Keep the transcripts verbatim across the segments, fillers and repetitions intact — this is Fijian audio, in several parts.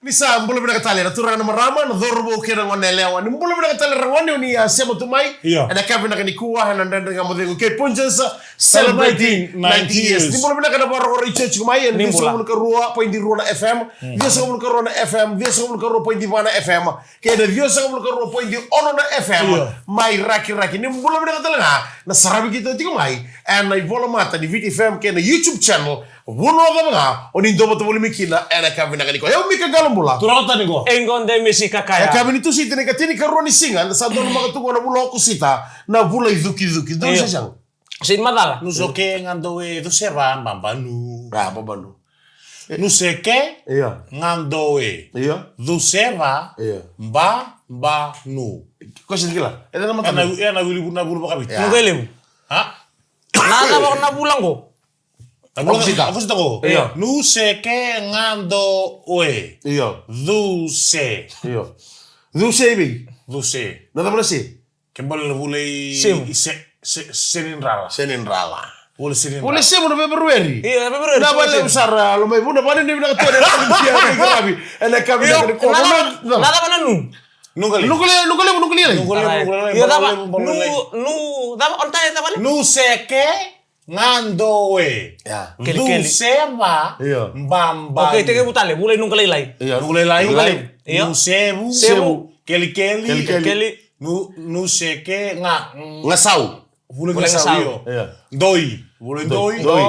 Ni sa bula vinaka tale na turaga na marama, na cauravou kei na gone yalewa. Ni bula vinaka tale ragone, o ni a sema tu mai. Io. Ena ka vinaka nikua, ena Dredre Ga Mo Cegu kei Punjas, celebrating ninety years. Ni bula vinaka na vakarorogo tiko mai, ena ciwasagavulu ka rua poidi rua na F M, ciwasagavulu ka rua na F M, ciwasagavulu ka rua poidi va na F M, kei na ciwasagavulu ka rua poidi ono na F M. Io. Mai Rakiraki. Ni bula vinaka tale ga na saravi keitou tiko mai ena ivolamata ni Viti F M kei na YouTube channel. Vanua cava ga o ni dua vata voli mai kina ena ka vinaka nikua. Au Mika Galo Bula. Turaga tani qo. E qo de misi kakaya. E ka vini Tusiti na ikatini ka rua ni siga, eda sa donu maka tu qo na vula o Okosita, na vula i cukicuki. Donu se sega. Sini macala. Nusa ke ga dou e cuseva babanu. A, babanu. Nusa ke ga dou e cuseva babanu. Ko se kila. Ena wili vuna vula vakaviti. Nuka levu. A? Na cava na vula qo? Okosita. Okosita qo. Io. Nusa ke ga dou e. Io. Cuse. Io. Cuse i vei? Cuse. Na cava na se? Ke bale na vula i se, se, Senidrala. Senidrala. Vula Senidrala. Vula Senidrala na February. Io, February. Na vale sara lo mai vuna vale ni vinaka tu ena ka vinaka nikua. Na cava na nu? Nuka levu. Nuka levu, nuka levu. Io, cava? Nu, nu, cava? Nusa ke ga dou e. Io. Kelikeli. Cuseva babanu. Okei, tekivu tale, vula i Nukalailai. Io. Nukalailai. Io. Nusevu. Sevu. Kelikeli. Kelikeli. Nu, nusa ke ga. Gasau. Vula i Gasau, io. Doi. Vula i doi. Doi.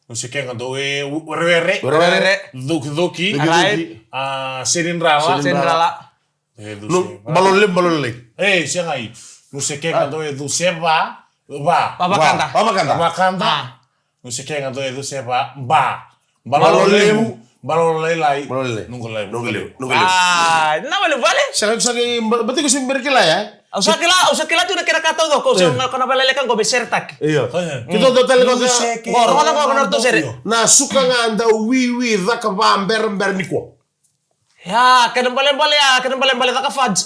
Nusa ke ga dou e werewere. Werewere. Cokicoki. Cokicoki. A, Senidrala. Senidrala. E, cuse. Balolo levu, balolo levu. E, sega i. Nusa ke ga dou e cuseva. Va. Vavakada. Vavakada. Vavakada. A. Nusa ke ga dou e cuseva. Ba. Balolo levu. Balolo lailai. Balolo lailai. Nuka levu. Nuka levu. Nuka levu. A, na vale vale. Sega, sega, ba-, bati ko se bera kila ya. Au sa kila, au sa kila tu na kena ka taucoko, au sa na kona vale leka qo me seretaki. Io. Keitou dau tale qo. Nusa ke. Qo, rogoca qo, qo na ratou sere. Na suka ga dau wiwi caka vaberabera nikua. Ya, kena balebale ya, kena balebale caka fudge.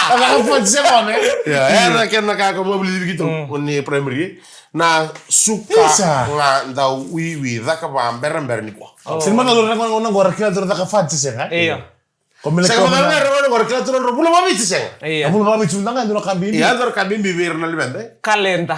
Caka fudge se gone. Ya, era kena ka ko mo bili keitou, o ni primary. Na suka ga dau wiwi caka vaberabera nikua. Sini mana lo na gona gona gora kila tu caka fudge se ga. Io. Ko mele sega ko mele gona gona kila tu na vula vaviti sega. Io. Vula vaviti mada ga dua na ka bibi. Io, dua na ka bibi vei ira na luveda. Kaleda.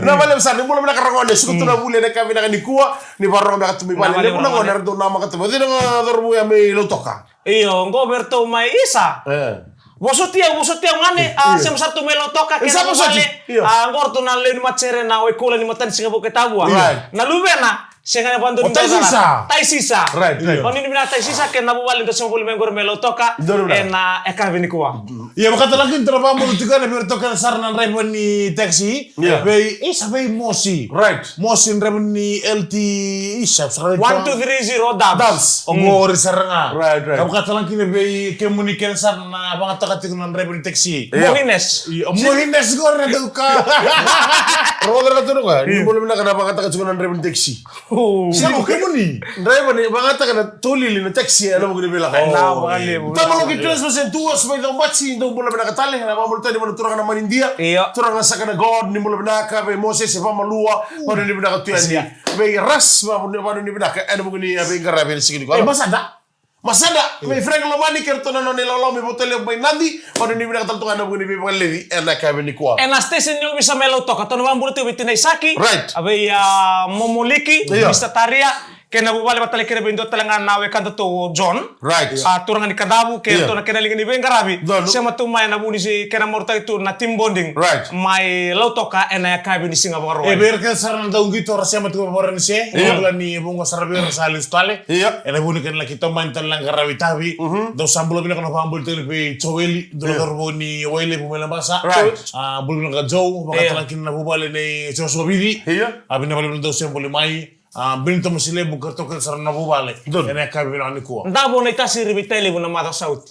Na vale sa ni bula vinaka ragone, suka tu na vuli ena ka vinaka nikua, ni vakarorogo beka tu mai vale. Na vale levu na gone era dau namaka tu. Vacina ga cauravou ya mai Lautoka. Io, qo vei ratou mai isa. E. Vosoti au, vosoti au gane, a, sema sara tu mai Lautoka, kena vale. Io. A, qo ratou na lewe ni matasere na waikula ni matanisiga Vuketavua. Io. Na luvena, sega na vadua ni dau cala. Taisisa. Taisisa. Right, right. O ni ni vinaka Taisisa, kei na vuvale dau sema voli mai qori mai Lautoka. Donu vinaka. Ena, e, ka vei nikua. Ia, vakatalega kina tara vabulu tiko ena vei ratou kece sara na draiva ni taxi. Ia. Vei, isa vei Mosi. Right. Mosi draiva ni L T, isa, sara one two three zero Dubs. Dubs. O qori sara ga. Right, right. Ka vakatalega kina vei kemuni kece sara na vagataka tiko na draiva ni taxi. Ia. Mohines. Ia, Mohines qori na dau ka. Rogoca na turaga, ni bula vinaka na vagataka tiko na draiva ni taxi. Sega o kemuni. Draiva ni vagataka na tolili na taxi ena vuku ni veilakoyaki. Na vakalevu. Tamaloki Christmas and tours mai Caubatsi, dou bula vinaka tale, na vakabula tale vua na turaga na manidia. Io. Turaga saka na God, ni bula vinaka, vei Moses e Vamalua, vanu ni vinaka tu yani. Vei Ras, vanu ni vinaka, ena vuku ni a veiqaravi ena siga nikua. E, Masada. Masada, vei Frank Lomani, kei ratou na nona ilawalawa mai Votalevu mai Nadi, vanu ni vinaka tale tu ga ena vuku ni veivakaleci ena ka vei nikua. Ena station ni ovisa mai Lautoka, tou na vakabula tu vei Tina Isaki. Right. A vei, a, Momoliki, io. Mister Taria, kei na vuvale vata tale kei na vei dua tale ga na wekadatou o John. Right. A, turaga ni Kadavu, kei ratou na kena liga ni veiqaravi. Donu. Sema tu mai na vu ni si, kena marautaki tu na team bonding. Right. Mai Lautoka ena yakavi ni siga Vakarauwai. E vei ira kece sara na dau qito ra sema tu mai Varanise. Io. Vakabula ni vuqa sara vei ira sa lesu tale. Io. Ena vu ni kena laki tomani tale na qaravi tavi. Mhm. Dou sa bula vinaka na vakabula tale vei Joeli, dua na cauravou ni Wailevu mai Labasa. Right. A, bula vinaka Joe, vakatalega kina na vuvale nei Joshua Vici. Io. A, vinaka vakalevu na dau sema voli mai. A, Benito Masilevu, kei ratou kece sara na vuvale. Donu. Ena yakavi vinaka nikua. Davo na itasiri vei Tailevu na macawa sa oti.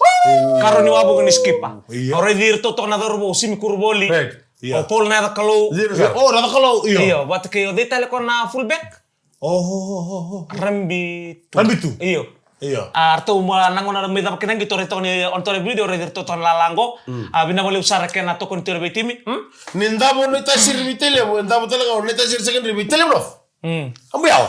Karua ni wavoki ni skipa. Io. Au raici iratou toka na cauravou, Simi Kuruvoli. Right. Io. O Paul na yaca Kalou. Io. O, na yaca Kalou, io. Io, vata kei o cei tale ko na fullback? O, o, o, o, o. Rabitu. Rabitu. Io. Io. A, ratou ma na gauna mai cava kina qito, ratou ni, o ratou na video, ratou toka na lala qo. Mm. A, vinaka vakalevu sara kei na tokoni tu vei timi. Hmm? Ni davo na itasiri vei Tailevu, e davo tale ga o na itasiri secondary vei Tailevu North. Mm. A, bau yawa.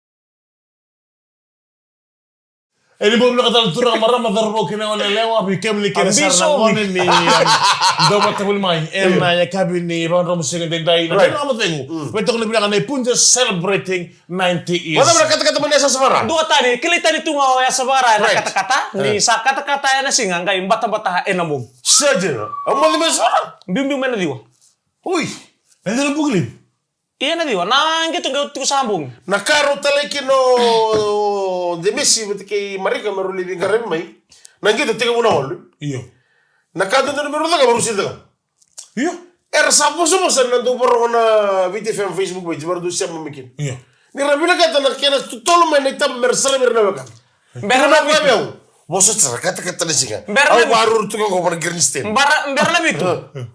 E ni bau vinaka tale turaga, marama, cauravou kei na goneyalewa, vei kemuni kece sara na gone ni, um, dau vakatavuli mai ena yakavi ni vakadromu siga edaidai. Na Right. Dina Macegu. Mm. Vei toka ni vinaka na iPunjas celebrating ninety years. Vacava na katakata mai na yasayasa vaka-Ra? Dua tani, kilai tani tu ga o yasayasa vaka-Ra ena Right. katakata. Ni Eh. sa katakata ena siga, qai batabata ena bogi. Sa dina. A moce mai sa? Biubiu mai na ciwa. Ui. Na ciwa na bogi levu. Ia na ciwa, na qito qai tiko sa bogi. Na ka rau talai kina o Demesi vata kei Marika me rau lai veiqaravi mai. Na qito tekivu na walu. Io. Na ka dodonu me rau cakava, rau sega ni cakava. Io. Era sa vosavosa na dau vakarorogo na Viti F M Facebook page, me ra dau sema mai kina. Io. Ni ra vinakata na kena totolo mai na itaba me ra sala vei ira na wekana. Bera na vitu. Vosota sara, katakata na siga. Bera na vitu. Au varuru tu ga qo vana Greenstein. Bara, bera na vitu.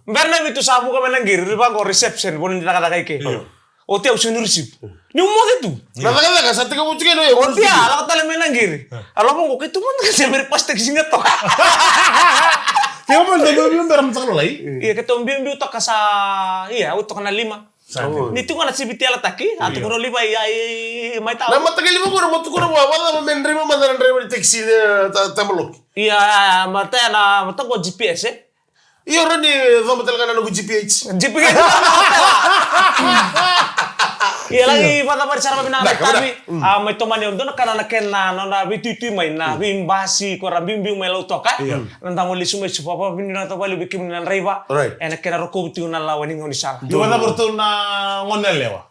Bera na vitu sa vuka mai na qiri, ri vaqo reception, voni ni cakacaka i ke. Io. Oti au sega ni receive. Niu moce tu. Na cakacaka sa tekivu tu kina, io. Oti a, lako tale mai na qiri. A lako qo keitou mada ga se meri pas taxi ga toka. Keitou mada ga biubiu bera mada ga lalai. Ia keitou biubiu toka sa, ia, au toka na lima. Sa dina. Ni tiko na siviti yalataki, a tukuna o Livai, ia, i, i, mai tau. Na mataqali vaqo, na matukuna vua, vacava me draiva mada na draiva ni taxi, e, ta, tamaloki. Ia, a, mata, na, mata qo G P S, e? Io, rau ni coba tale ga na noqu G P H. G P H. Ia, laki vakacavari sara vakavinaka na itavi. A, mai tomani au dua na ka na kena, na, na veituitui mai, na veibasi, ko ra biubiu mai Lautoka. Ia. Na dago lesu mai Suva, vakavinaka vakalevu vei kemuni na draiva. Right. Ena kena rokovi tiko na lawa ni gaunisala. Io, vacava ratou na goneyalewa?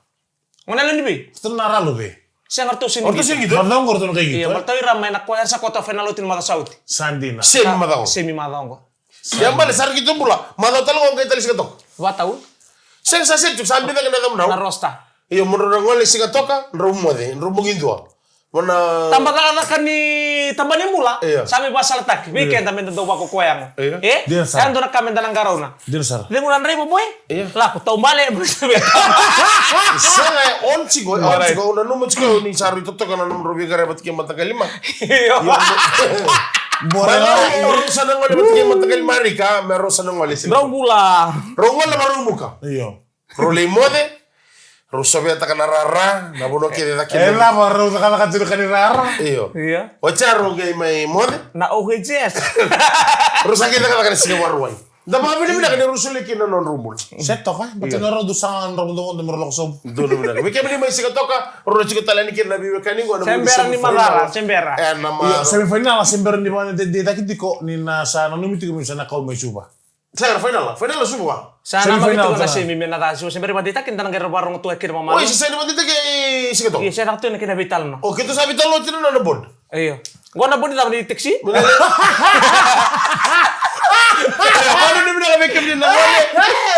Goneyalewa ni vei? Ratou na Ralove. Sega, ratou sega ni qito. Macawa qo ratou na qai qito, e? Ia, baleta o ira mai na ko era sa quarter final oti na macawa sa oti. Sa dina. Semi macawa qo. Semi macawa qo. Ia bale, sa ra qito bula. Macawa tale qo qai tale Sigatoka. Vatau. Sega, sa seti, sa bica kina na camu nau. Na roster. Io, mo drau na gole Sigatoka, drau moce, drau bogi dua. Mo na tabacakacaka ni taba ni bula. Io. Sa mai vakasalataki vei keda meda dau vakakoya yago. Io. E? Dina sara. E dua na ka meda na qarauna. Dina sara. Cegu na draiva boy. Io. Lako, taubale. Sega, e on tiko, e on tiko. Au nanuma tiko ni sa rui totoka na nomudrau veiqaravi vata kei mataqali ma. Io. Bora. Rau sa na gole vata kei mataqali Marika, me rau sa na gole. Drau bula. Rau gole, me rau muka. Io. Rau lai moce, rau sovetaka na rara, na vanua kece cake. E cava rau cakacaka tiko ka ni rara? Io. Io. Oti ya rau qai mai moce. Na O H S. Rau sa qai cakacaka na siga Vakarauwai. Da vakavinavinaka ni rau solia kina na nodrau bula. Se toka, baleta na rau dau saga na nodrau vodovodo me rau lako sobu. Donu vinaka. Vei kemuni mai Sigatoka, rau na tiko tale yani kina na veiwekani qo na se bera ni macawa, se bera. E, na ma- Io, semi final, se bera ni vakadeitaki tiko, ni na sa nanumi tiko me sa na kau mai Suva. Sega, na final, final na Suva. Sa na maki tiko na semi me na ca Suva, se bera ni vakadeitaki, da na qai vakarorogo tu ga kina vamama. Oi, se sega ni vakadeitaki e Sigatoka. Io, se caka tu na kena veitalanoa. O, keitou sa veitalanoa tiko na board. Io. Qo na board cava ni taxi? Vakanuinui vinaka vei kemuni na gone.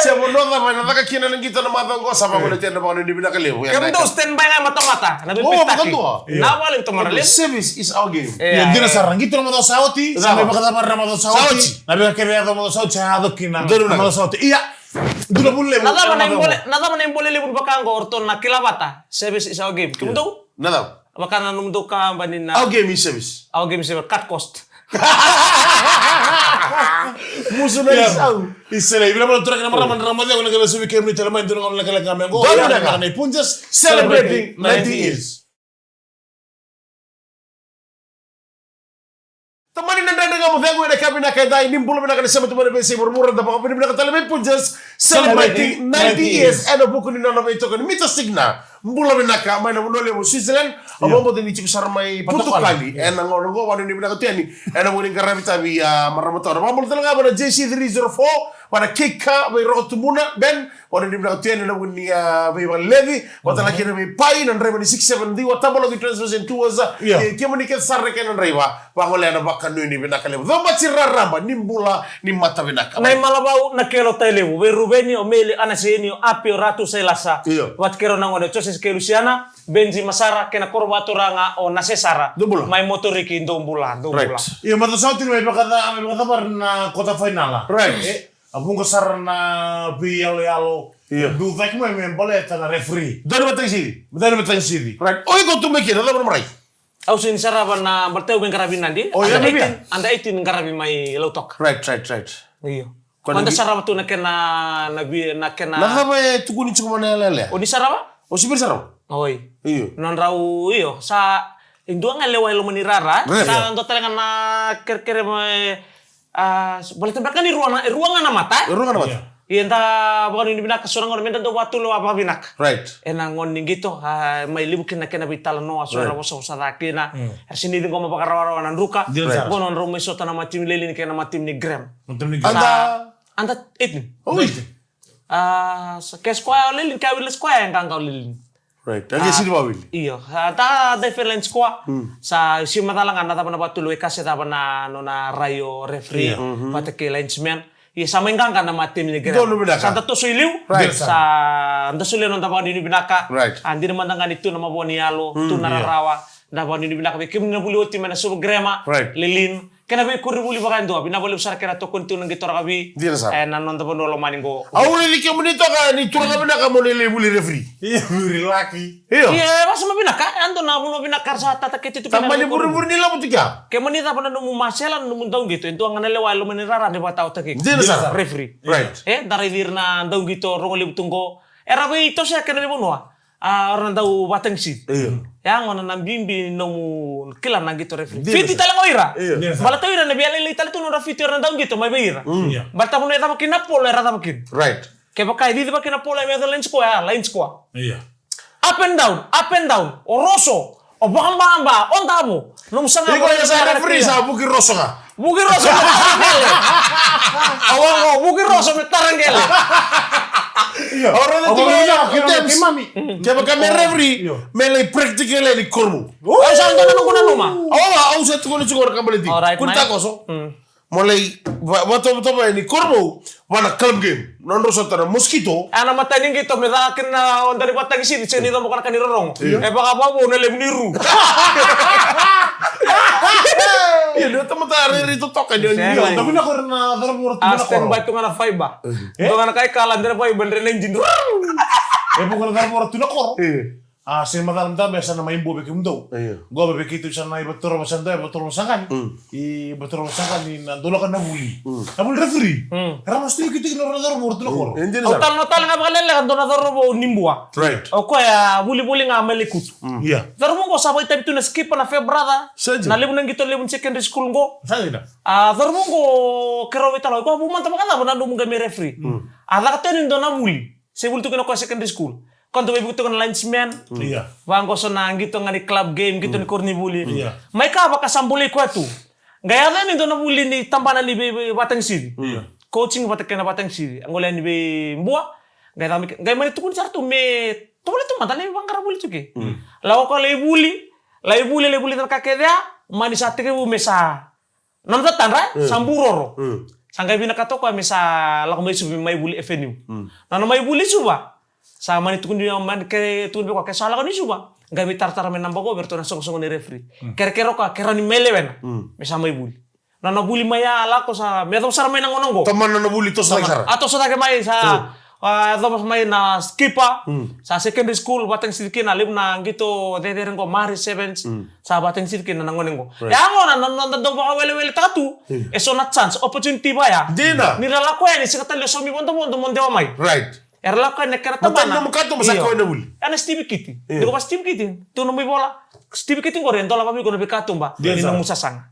Se vanua cava ena caka kina na qito na macawa qo, sa vakanuinui, na vakanuinui vinaka levu. Kemudou stand by ga e matamata. Na veipiritaki. Na vale tomana levu. Service is our game. Io, dina sara, qito na macawa sa oti, sa mai vakacavari na macawa sa oti. Na veika kece e yaco macawa sa oti, sa yaco kina na macawa sa oti. Ia, dua na vuli levu. Na cava na ibole, na cava na ibole levu ni vaka qo, o ratou na kila vata. Service is our game. Kemudou? Na cava? Vaka na nomudou kabani na our game is service. Our game is service. Cut cost. Musu na isau. Isele, vila vila turaki na marama, na marama cegu na kena suvi kemuni tale mai, dua na gauna lekaleka ga me qo. Dua na gauna. Na iPunjas celebrating ninety years. Tamani na dredre Ga mo cegu ena ka vinaka e dai, ni bula vinaka na sema tu mai na veisei vuravura, da vakavinavinaka tale mai Punjas, celebrating ninety years, ena vuku ni nona veitokoni Mita Signa. Bula vinaka mai na vanua levu Switzerland, au vakabauta ni tiko sara mai Portugal ena gauna qo, vakavinavinaka tu yani ena vuku ni qaravi tavi a marama tawa. Vakabula tale ga vei na J C three zero four, vei na Kika, vei Roko Tumuna, Ben, Vakanuinui vinaka tu yani ena vuku ni a veivakaleci. Vata na kena veipai na draiva ni six seven Ciwa, Tabalogi Transmission Tours. Io. E, kemuni kece sara na kena draiva, vagolea na vakanuinui vinaka levu. Cobaci raraba ni bula ni mata vinaka. Na imalavau na kelo tai levu, vei Ruveni, o Meli, Anaseni, o Api, o Ratu, Sailasa. Io. Vata kei rau na gone, Joseph kei Lusiana, Benji Masara, kei na koro vakaturaga o Nase Sara. Dou bula. Mai Motoriki, dou bula, dou bula. Right. Io, matasau tiko mai vakaca-, mai vakacavari na quarter final. Right. E, A vuqa sara na veiyaloyalo. Io. Dau cake mai me baleta na referee. Dau ni vatagisiri. Dau ni vatagisiri. Right. O iko tu mai kina, cava na marai? Au sega ni sarava na baleta au veiqaravi Nadi. O, ia, under eighteen, under eighteen qaravi mai Lautoka. Right, right, right. Io. Ko na mada vi- sarava tu na kena, na vi-, na kena. Na cava e tukuni tiko mai na yalealea? O ni sarava? O sibiri sarava? Oi. Io. Nodrau, io. Sa, e dua ga e lewa e loma ni rara. Right. Sa dua tale ga na kerekere mai, A, s-, baleta beka ni rua na, e rua ga na mata, e? E rua ga na mata. Ia. Ia da vakanuinui vinaka so na gauna me da dau vakatulewa vakavinaka. Right. Ena gauna ni qito, a, mai levu kina na kena veitalanoa, so era vosavosa ca kina. Mm. Era sega ni ciqoma vakarawarawa na druka. Dina sara. Right. Qo nodrau mai sota na matimi Lelean kei na matimi ni Graham. Matimi ni Graham. Sa, under eighteen. Oi. A, sa ke square o Lelean, ke a wili square, e qaqa o Lelean. Right. A, qai sini vawili. Io. A, da, da defend line square. Mm. Sa si macala ga na cava na vatulu e ka se cava na nona rai o referee. Io. Mhm. Vata kei linesman. Ia sa mai qaqa na matimi ni Graham. Donu vinaka. Sa da toso i liu. Right. Sa da solia noda vakanuinui vinaka. Right. A, dina mada ga ni tu na mavoa ni yalo, mm, tu na, io, rarawa. Da vakanuinui vinaka vei kemuni na vuli oti mai na Suva Grammar. Right. Lelean. Kei na veikoronivuli vakayadua, vinaka vakalevu sara kei na tokoni tu na qito rakavi. Dina sara. E, na noda vanua lomani qo. Au raici kemuni toka ni turaga vinaka mo ni lai vuli referee. Io, vuli laki. Io. Io, e vakasama vinaka, e dua na vanua vinaka era sa tatakete tu kina na veikoronivuli. Tamani vurevure ni lavo tu kea. Kemuni cava na nomu masela, na nomu dauqito, e dua ga na lewa e loma ni rara ni vakataotaki. Dina sara. Referee. Right. E, da raici ira na dauqito rogo levu tu qo. Era veitosea kei na veivanua. A, o ira na dau vatagisiri. Io. Ya gona na bibi nomu kila na qito referee. Dina sara. Fiti tale ga o ira. Io. Dina sara. Baleta o ira na via lailai tale tu nodra fiti o ira na dau qito mai vei ira. Mm. Io. Baleta vanua e cava kina na polo era cava kina. Right. Kevaka e cici vaka kina na polo e me yaco line square, a, line square. Io. Up and down, up and down. O roso, o vakababa, o davo. Nomu saga. Iko ya sa referee sa vuki roso ga. Vuki roso me tara qele. Au a qo, vuki roso me tara qele. Io. Au raica tiko ya, o James. Kevaka me referee, io, me lai practical yani Korovou. Au sa dua na noqu nanuma. Au a, au sa tukuna tiko na kabaleti. All right, mate. Kua ni takoso. Mm. Mo lai va-, vatovotovo yani Korovou, va na club game. Nodrau sota na Mosquito. A na matai ni qito me caka kina na oda ni vatagisiri, sega ni coboka na ka ni rorogo. Io. E vakavavo na levu ni ru. Io, ni o tamata rairai totoka ni o ni. Sega. Io, na vinaka o ira na cauravou ra tu na koro. A standby tu ga na fiber. E? Dua ga na ka e kala, dua na fiber, dua na engine. E vuqa na cauravou ra tu na koro. Io. A, sega ni macala mada me sa na mai bua vei kemudou. Io. Qo vei keitou sa na iVatorova sa dua, iVatorova sa qani. Mm. IVatorova sa qani na dau lako na vuli. Mm. Na vuli referee. Mm. Era mas tu keitou kina na cauravou ra tu na koro. Mm. Au talanoa tale ga vakalekaleka dua na cauravou ni Bua. Right. O koya vulivuli ga mai Laikutu. Mm. Ia. Cauravou qo sa vakaitavi tu na skipper na Farebrother. Sa dina. Na levu na qito levu ni secondary school qo. Sa dina. A, cauravou qo keirau veitalanoa, o koya vu mada vakacava na nomu qai mai referee. Mm. A caka tu yani dua na vuli. Se vuli tu kina o koya secondary school. Koya dau veivuke toka na linesman. Ia. Vaqo so na qito ga ni club game, qito ni koronivuli. Ia. Mai ka vaka sa bolei koya tu. Qai yaco yani dua na vuli ni tabana ni vei, vei vatagisiri. Ia. Coaching vata kei na vatagisiri. A gole yani vei Bua. Qai caka mai ke, qai mani tukuni sara tu me tovolea tu mada lai vaqara vuli tu ke. Mm. Lako koya lai vuli, lai vuli, lai vuli caka kece ya, mani sa tekivu me sa Na noda tadra, e? Mm. Sa buroro. Mm. Sa qai vinakata o koya me sa lako mai Suva me mai vuli F N U. Mm. Na nona mai vuli Suva. Sa mani tukuni, mani ke tukuni vei koya ke sa lako ni Suva. Qai mai taratara mai na baqo vei iratou na soqosoqo ni referee. Mm. Kerekere o koya, ke rawa ni mai lewena. Mm. Me sa mai vuli. Na nona vuli mai ya lako sa, me yacova sara mai na gauna oqo. Tomana na vuli toso cake sara. A toso cake mai sa. Mm. A, yacova mai na skipper, mm, sa secondary school, vatagisiri kina, levu na qito cecere qo, Murray Sevens, mm, sa vatagisiri kina na gone qo. Right. E a gona, na, na, na dau vakaweleweletaka tu, mm, e so na chance, opportunity vaya. Dina. Ni ra lako yani, sega tale o saumi vodovodo mo dewa mai. Right. Era lako yani na kena tabana. Matani nomu katuba sa kau ena vuli. Io. Ena Steve Kiti. Io. Ni ko va Steve Kiti, tu nomu ivola. Steve Kiti qori, e dola vaviko na veikatuba. Dina. Ni nomu sasaga.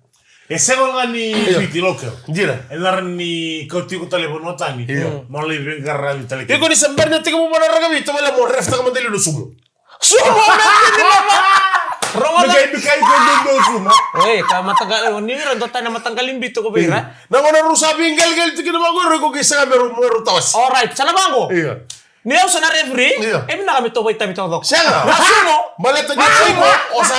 E sega ga ni Viti, local. Dina. E na rawa ni kauti iko tale vanua tani. Io. Mo lai veiqaravi tale. Iko ni se bera ni tekivu mai na rakavi, tovolea mo ref taka mada e liu na sumo. Sumo, me ni mama. Rogo na. Bikai, bikai, bikai, bikai, sumo. Oi, ka mataqali, ni ira dua tani mataqali biu toko vei ira. Na gauna rau sa veiqaliqali tiko kina vaqo, iko qai sega me rau, me rau tawasi. Alright, sa na vaqo. Io. Ni au sa na referee, io, e vinaka me tou vakaitavi taucoko. Sega. Na sumo. Baleta ni sumo, o sa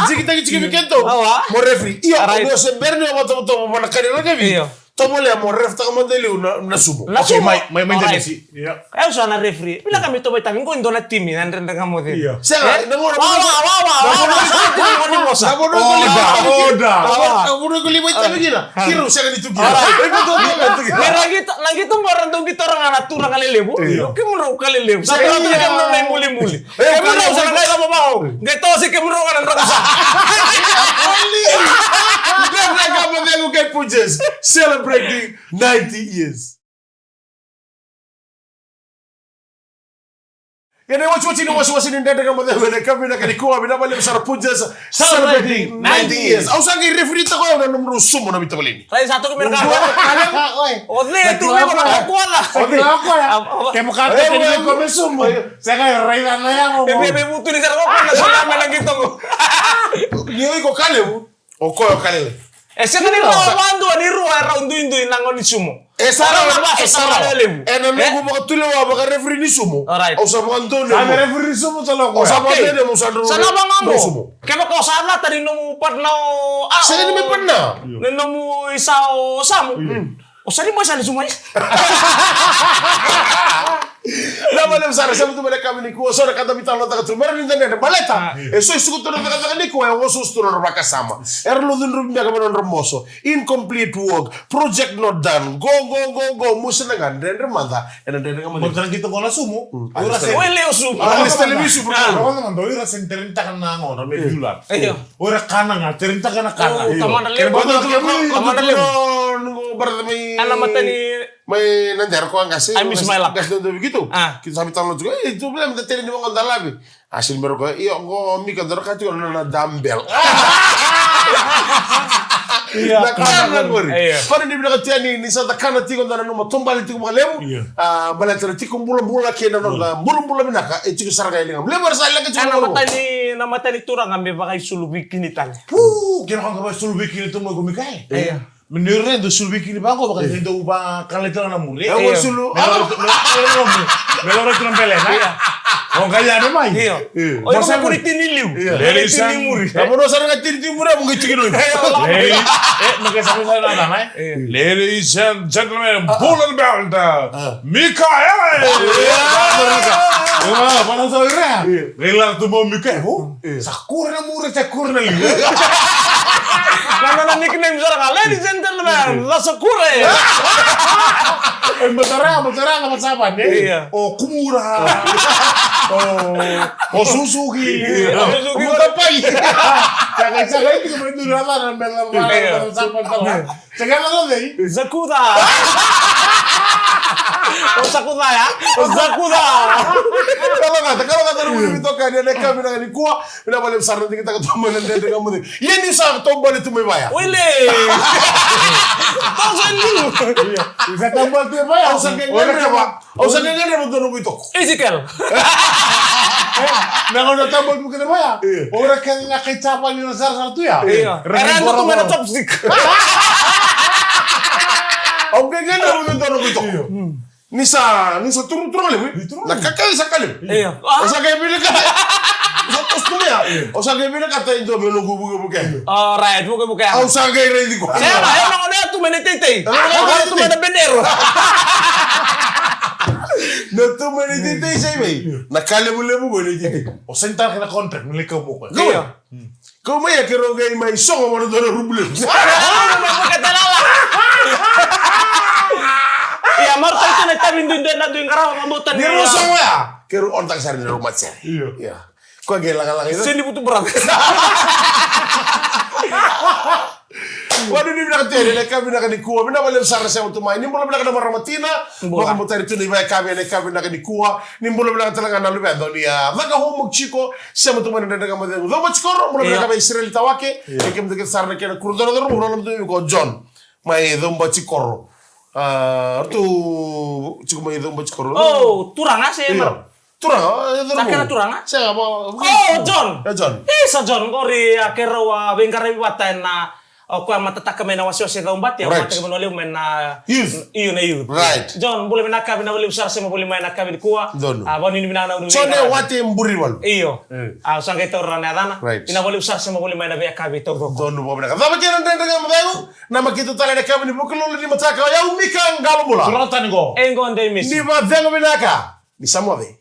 jikitaki tiko vei keitou. Awa. Mo referee. Io, alright. Ni o se bera ni o vakatovotovo vua na ka ni rakavi. Io. Tovolea mo ref taka mada e liu na, na sumo. Na sumo. Mai, mai, mai. Alright. Io. Au sa na referee. Vinaka me tou vakaitavi. Qo e dua na timi, na Dredre Ga Mo Cegu. Io. Sega, na gauna, wawa, wawa, wawa. Na gauna ko lai vakaitavi kina. Order, order. Na gauna ko lai vakaitavi kina. Kiro, sega ni tu kina. Alright. Iko tu kina, tu kina. Me ra qito, na qito qo ra dau qito ra ga na turaga lelevu. Io. Kemudrau ka lelevu. Sa turaga kemudrau na imulimuli. Kemudrau sa na qai lavo vau. Qai tosi kemudrau ga na droka sa. Dredre Ga Mo Cegu kei Punjas celebrating ninety years. Ia na iwatiwati ni wasewase ni Dredre Ga Mo Cegu ena yakavi vinaka nikua, vinaka vakalevu sara Punjas celebrating ninety years. Au sa qai referee-taka o yau na nomudrau sumo na veitavaleni. Rai sa toki me na ka. Oi. O cei tu me kona ka kola. O cei? Ke mo ka toki me ko me sumo. Sega, rai na ya mo. E me, me vutu ni sara ko na sara me na qito qo. Ni o iko ka levu. O koya o ka lele. E sega ni rawa vakadua ni rua e rau duidui na gauna ni sumo. E sa rawa, e sa rawa. Ena noqu vakatulewa vakareferee ni sumo. Alright. Au sa vakadonui. Sa me referee ni sumo tale o koya. Au sa vakadonui, au sa drau. Sa na vaqo. Kevaka o sa cata ni nomu partner o, a, sega ni me partner. Ni nomu isa o Samu. O sa ni mai sa ni sumo. Na vale sara, sa mutu mai na yakavi nikua, so na ka da veitalanoataka tu, mera ni da dredre, baleta e so e suka tu na cakacaka nikua, e osooso tu na nodra vakasama. Era lucu drupi beka me nodra moso. Incomplete work, project not done. Go, go, go, go. Musu na ga, dredre mada. Ena dredre ga mada. Mo tara qito qo na sumo. Oi, levu sumo. A lista levu sumo. Ira seni teren taka na gona me viula. Io. Ira kana ga, teren taka na kana. Tamada levu. Tamada levu. Noqu brother mai. Ana matani. Mai na dera ko a qase. I miss my luck. Qase dodonu vei keitou. Keitou sa mai talo tiko. E, tu bela me da teni ni vaqo da lavi. A sini me roko. Io, qo Mika dora ka tiko na, na dumbbell. Na kana qori. Io. Kona ni vinaka tia ni, ni sa da kana tiko da nanuma taubale tiko vakalevu. Io. A, baleta na tiko bulabula kei na noda bulabula vinaka. E tiko sara ga e ligamu. Levu era sa leqa tiko. Na matani, na matani turaga me vakaisulu veikini tale. Pu, kena ka vakaisulu veikini tu mai ko Mika e. Io. Me ni raica dau sulu veikini vaqo, vaka ni dau vakalaitaka na muri. Io. Sulu. Me lau, me lau, me lau, me lau tu na bele, na? Io. O qai yani mai. Io. Io. O iko sa kuri tini liu. Io. Ladies and, tini muri. Na vanua sa na ka tini tini muri, mo qai tiki noi. Io. Ladies, e, mo qai sa na na, na, e? Io. Ladies and gentlemen, Bull and Belt, Mikael. Io. Io, vana sa ira. Io. Qai la tu mo Mikael. Io. Sakura na muri, sakura na liu. Na nona nickname sara ga, ladies and gentlemen, la Sakura. E matara, matara na matara ne. Io. O Kumura. O, o Suzuki. Io. O Suzuki. O Mutapai. Saka, saka, iko mai dua na, na, na, na, na, na, na, na, Sega na cei? Zakuda. O Zakuda ya? O Zakuda. Kalougata, kalougata na vuli vitoka ni ena yakavi vinaka nikua. Vinaka vakalevu sara na digitaka tu mai na Dredre Ga Mo Cegu. Ia ni sa taubale tu mai vaya. Wele. Thousand new. Ia, ni sa taubale tu mai vaya. Au sa qai gadreva. Au sa qai gadreva dua noqu itoko. Ezekiel. Na gauna taubale tu mai kina vaya. Io. O ira kece na kai Japani na sarasara tu ya. Io. Era dau tu mai na chopstick. Au qai gadreva dua noqu itoko. Io. Ni sa, ni sa turu, turu levu. Ni turu. Na kakai sa ka levu. Io. Au sa qai vinakata. Sa toso tu mai ya. Io. Au sa qai vinakata e dua me noqu vukevuke. Alright, vukevuke. Au sa qai raici koya. Sega, e na gauna tu mai na teitei. E na gauna tu mai na benero. Na tu mai na teitei sai mai. Io. Na ka levulevu qo na teitei. O sega ni tara kina contract, me lai kau mai o koya. Io. Kau mai ya, keirau qai mai sogo mai na dua na rubu levu. Ia, marautaka tu na itavi duidui na dui qarauna, marautaka ni. Keirau sogo ya, keirau ontaka sara ni rau mate sara. Io. Ia. Koya qai lagalaga. Seni Vutu Brothers. Vanuinui vinaka tale ena yakavi vinaka nikua. Vinaka vakalevu sara sema tu mai. Ni bula vinaka na marama tina. Bula. Vakabotari tu na ivakayakavi ena yakavi vinaka nikua. Ni bula vinaka tale ga na luveda ni a caka homework tiko. Sema tu mai na Dredre Ga Mo Cegu. Coba Tikoro, bula vinaka vei Israel Tawake. Io. E kemudou kece sara na kena kuro dona dona, bula vinaka tu ko John. Mai Coba Tikoro. A, ratou tiko mai Coba Tikoro. O, turaga se mar. Turaga, e, sa kena turaga? Sega, mo. O, John. E, John. Isa, John, qori a keirau a veiqaravi vata ena, o koya matataka mai na wasewase Caubati, a matataka mai na levu mai na youth. Io, na youth. Right. John, bula vinaka, vinaka vakalevu sara sema voli mai na yakavi nikua. Donu. A, vanuinui vinaka na unu. Jone Wate Burivalu. Io. E. A, sa qai taura na yacana. Right. Vinaka vakalevu sara sema voli mai na veiyakavi taucoko. Donu, bula vinaka. Cava kena Dredre Ga Mo Cegu, na makita tale na yakavi ni Vukelulu ni mataka, o yau Mika Qalobula. Turaga tani qo. E qo Dei Misi. Ni vacegu vinaka. Ni sa moce.